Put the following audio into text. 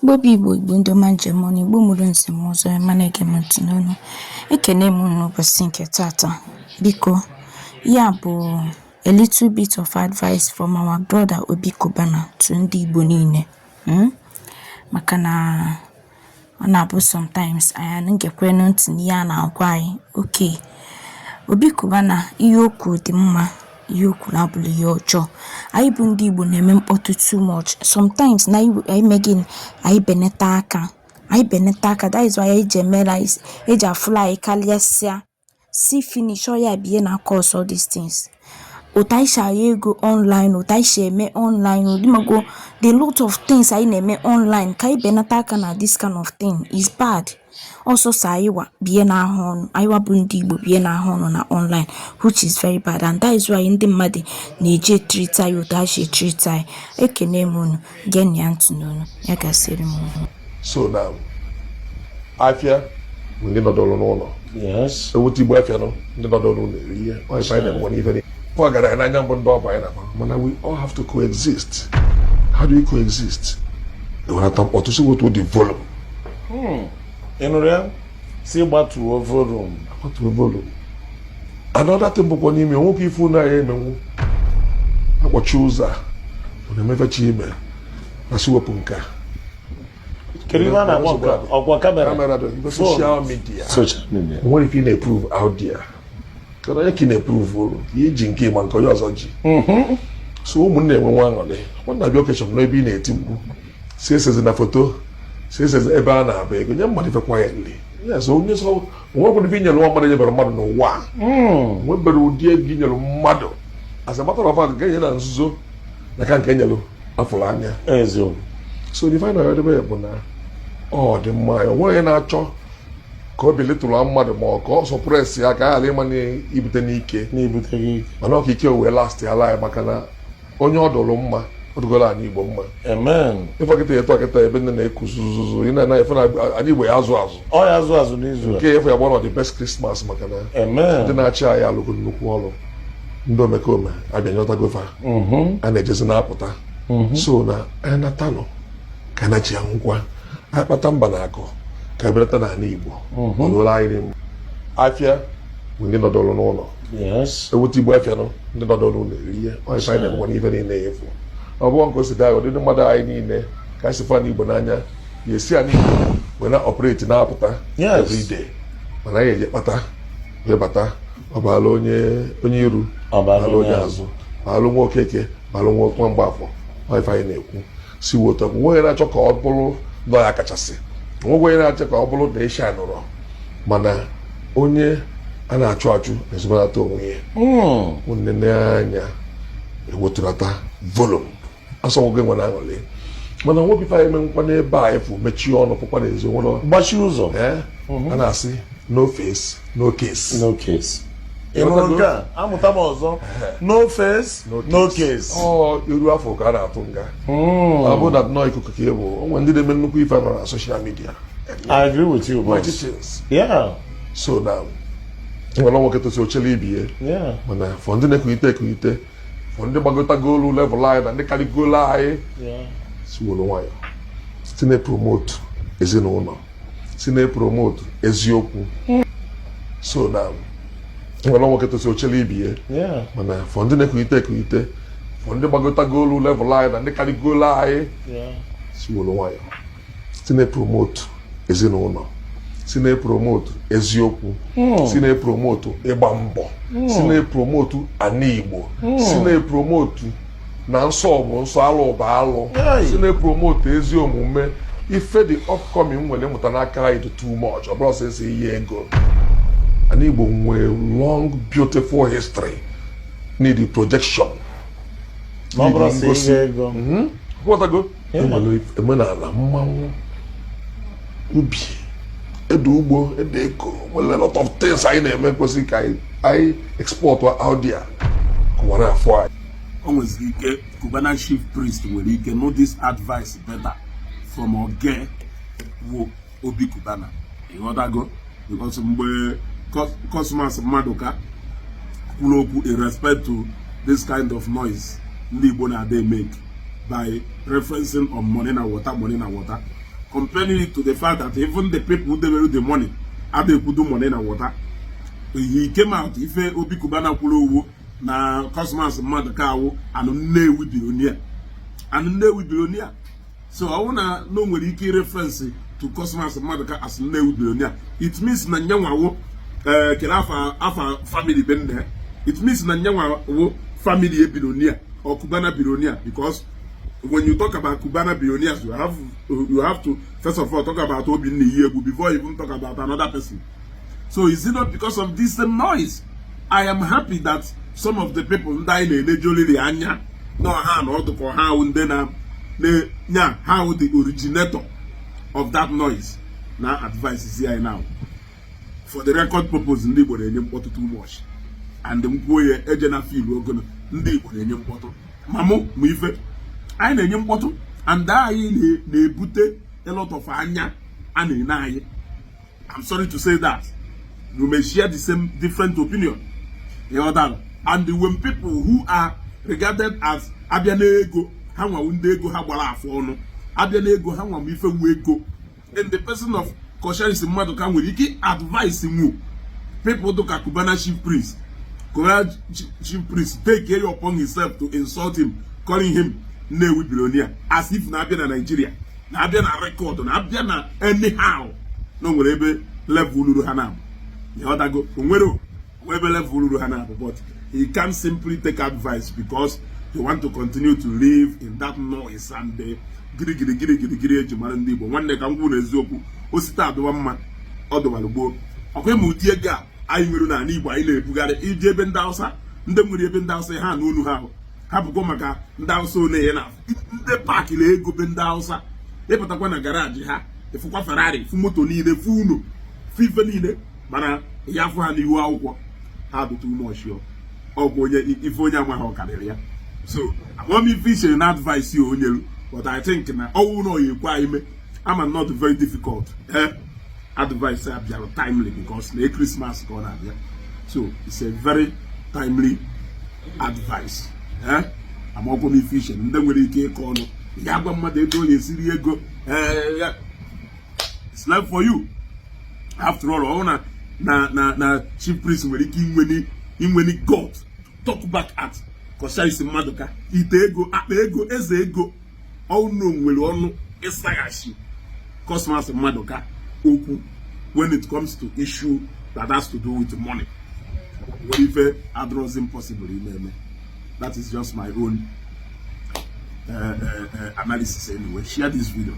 Igbo bụ Igbo, Igbo ndị ọma njem ọnụ, Igbo mụrụ nze m ọzọ ma na-ege m ntị n'onu. Ekene m unu n'ụbọchị nke tata. Biko, ya bụ a little bit of advice from our brother Obi Cubana to ndị Igbo niile. Maka na ọ na-abụ sometimes anyị ngekwenụ ntị n'ihe a na-agwa anyị. Okay, Obi Cubana, ihe o kwuru dị mma, ihe o kwuru abụrụ ihe ọjọọ. Anyị bụ ndị Igbo na-eme mkpọtụ too much. Sometimes na anyị mee gịnị? Anyị benata aka. Anyị benata aka. That is why anyị ji eme eji afụla anyị karịasịa. See finish, ọ ya bụ ihe na-cause all these things. Otu anyị si ayọ ego online, otu anyị si eme online, ịmago the lot of things anyị na-eme online, ka anyị benata aka na this kind of thing is bad. Ọsọsọ anyị wa bụ ihe na-ahụ ọnụ, anyị wa bụ ndị Igbo bụ ihe na-ahụ ọnụ na online, which is very bad, and that is why ndị mmadụ na-eji treat anyị otu ha si treat anyị. Ekene m unu, geenụ ya ntị n'onu, ya gasịrị m unu. So now, afịa bụ ndị nọdụrụ n'ụlọ. Ewute igbo afịa nọ, ndị nọdụrụ n'ụlọ eri ihe. Ọ ife anyị na-enwe n'ife niile. Ọ gara n'anya mbụ ndị ọbụ anyị na-agba, mana we all have to coexist. How do we coexist? Ewelata mkpọtụ, si wetuo the volume. Ị nụrụ ya? Si gbatuo volume. Gbatuo volume. Another thing bụkwa n'ime nwoke ifu na ya emenwu akpọchi ụzọ a, ọ na-emefechi ime na si wepụ nke a. Kedu ihe a na-akpọ nke a? Ọkwa camera? Camera dị ife social media. Social media. Nwere ife ị na-eprove out there, kedu onye ka ị na-eprove olu ka iji nke ịma nke onye ọzọ ji. So ụmụnne enwe nwa aṅụrị nwanna bịa occasion n'ebe ị na-eti mkpu si esezi na foto, si esezi ebe a na-aba ego nye mmadụ ife quietly. Yes, onye sọ onwekwara ife inyere nwa mmadụ nyebere mmadụ n'ụwa a. Nwebere ụdị ego inyere mmadụ, as a matter of fact, nke enye na nzuzo na ka nke enyere afụrụ anya. Eziokwu. So the final edebe ya bụ na ọ dị mma ya onwe onye na-achọ ka obi litụrụ mmadụ ma ọ ka ọ suppress ya ka a ghara ịma na ibute n'ike. Na-ebute gị ike. Mana ọ ka ike wee last ya ala anyị, maka na onye ọ dụrụ mma, ọ dụgoro anyị Igbo mma. Amen. Ife kịta eto kịta ebe ndị na-eku zuzuzu ị na-ana efe na anyị Igbo ya azụ azụ. Ọ ya azụ azụ n'izu a. Nke efe ya gbọrọ the best Christmas, maka na Amen. ndị na-achị anyị alụgo nnukwu ọrụ. Ndị omekome abịa nyọtagofa a na-ejezi na-apụta. So na anatanụ ka na ji ngwa akpata mba na akụ ka belata n'ala Igbo. Ọ lụrụ anyị n'ime afịa bụ ndị nọdụrụ n'ụlọ. Ewute igbo afịa nọ, ndị nọdụrụ n'ụlọ eri ihe. Ọ ife anyị na-emekwa n'ife niile efu. Ọ bụghị nke o si daa ụdịdị mmadụ anyị niile ka anyị si fụ anyị Igbo n'anya ya esi anyị Igbo wee na operate na-apụta every day, mana anyị eje kpata wee bata. Ọ baala onye onye iru, Ọ baala baala onye onye azụ, baala nwa Okeke, baala nwa Mgbafọ. Ọ ife anyị na-ekwu si wotu nwe onye na-achọ ka ọ bụrụ nọ ya kachasị, nwe onye na-achọ ka ọ bụrụ na ịsha nụrọ, mana onye a na-achụ achụ na-ezobelata onwe ya. Nene anya ewetụrata volume asọ nwoke nwere aṅụrị, mana nwoke ife anyị emenkwa n'ebe a efu mechie ọnụ pụkwa n'ezi nwere Gbachi ụzọ. Ee, a na-asị no face, no case. No case. Ị nụrụ nke a? Amụta m ọzọ, no face, no case. Ọ iru afọ ka a na-atụ nga. Ọ bụrụ na nnọọ ikuku ka ị bụ, o nwere ndị na-eme nnukwu ife nọ na social media. I agree with you, mighty boss. things. So na nwere nwoke tosi ochele ibie, mana for ndị na-ekulite ekulite, for ndị gbagotagolu level anyị na ndị karịgolu anyị, si were nwayọ si na-epromote ezinụlọ, si na-epromote eziokwu. So na nwere nwoke tosi ochele ibie, mana for ndị na-ekulite ekulite, for ndị gbagotagolu level anyị na ndị karịgolu anyị, si were nwayọ si na-epromote ezinụlọ, si na-epromote eziokwu, si na-epromote ịgba mbọ, si na-epromote ana Igbo, si na-epromote na nsọ bụ nsọ, alụ bụ alụ, si na-epromote ezi omume. Ife the upcoming nwere ịmụta n'aka anyị dị too much. Ọ bụrụ sọ ihe ego, ana Igbo nwere long, beautiful history, need projection. Ma ọ bụrụ sọ Ngosi. ihe ego. Ghọtago? Enwere omenala mmanwụ, ubi, ede ugbo, ede eko, nwere a lot of things anyị na-eme kwesịrị ka anyị export out there ka ụwa na-afọ anyị. O nweziri ike Cubana Chief Priest nwere ike know this advice better from oge wụ Obi Cubana, ịghọtago? Because mgbe Cosmas Maduka kwuru okwu in respect to this kind of noise ndị Igbo na-ada make by referencing on money na water, money na water. Comparing it to the fact that even the people who debere the money ada ekwudo money na water. He came out, ife Obi Cubana kwuru owu na Cosmas Maduka awụ anụ Nnewi billionaire, anụ Nnewi billionaire. So ọ bụrụ na o nwere ike reference to Cosmas Maduka as Nnewi billionaire, it means na nyanwawo kere afa afa family be nne. It means na nyanwawo family billionaire or Cubana billionaire, because when you talk about Cubana billionaires, you have to first of all talk about Obinna Iyiegbu before you even talk about another person. So is it not because of this same noise? I am happy that some of the people ndị anyị na-enejoliri anya na ha na ọdụ ka ha wụ ndị na nya ha wụ the originator of that noise na advice zi anyị now. For the record purpose, ndị Igbo na-enye mkpọtụ too much, and nkwuo ya eje na field ogono ndị Igbo na-enye mkpọtụ, ma mụ ma ife anyị na-enye mkpọtụ, and anyị na-ebute a lot of anya a na-ene anyị. I'm sorry to say that you may share the same different opinion. You understand? And when people who are regarded as abịa n'ego ha nwawu ndị ego ha gbara afọ ọnụ, abịa n'ego ha nwa ife wu ego, in the person of Coscharis Maduka nwere ike advice nwu people dịka Cubana Chief Priest, Cubana Chief Priest take it upon himself to insult him, calling him Nnewi billionaire, as if na-abịa na Nigeria, na-abịa na record, na-abịa na anyhow, na o nwere ebe level ruru ha na-abụ. Ịghọtago? Onwere ebe level ruru ha na-abụ, but he can't simply take advice because he want to continue to live in that noise and the giri giri giri giri giri eji mara ndị Igbo. Nwanne, ka m gwụ na eziokwu, osite adụwa mma ọ dụwara gboo. Ọkwa ịma ụdị ego a anyị nwere n'ala Igbo anyị na-ebugharị ije ebe ndị Hausa, ndị nwere ebe ndị Hausa ha na onu ha ahụ ha bụkwa maka ndị Hausa one ya na ndị pakịrị ego be ndị Hausa. Ịpụtakwa na garage ha, ịfụkwa Ferrari, fụ moto niile, fụ unu, fụ ife niile, mana ya afụ ha n'ihu akwụkwọ ha dị too much. Ọgwụ onye ife onye amaghị ọ karịrị ya. So amamife ichere na advice ya onye, but I think na ọnwụ na ọya ekwe anyị mee ama not very difficult. Advice a bịara timely because na Christmas ka ọ na-abịa, so it's a very timely advice. Amakwọ m ife iche ndị nwere ike ịkọ ọnụ ya gwa mmadụ ego onye esiri ego. It's not for you after all. Ọ na chief priest nwere ike inweni God talk back at Coscharis Maduka, ite ego, akpa ego, eze ego, ọnụ nwere ọnụ ịsaghachi Cosmas Maduka okwu when it comes to issue that has to do with money. Nwere ife adrozi impossible ime eme. That is just my own analysis. Anyway, share this video.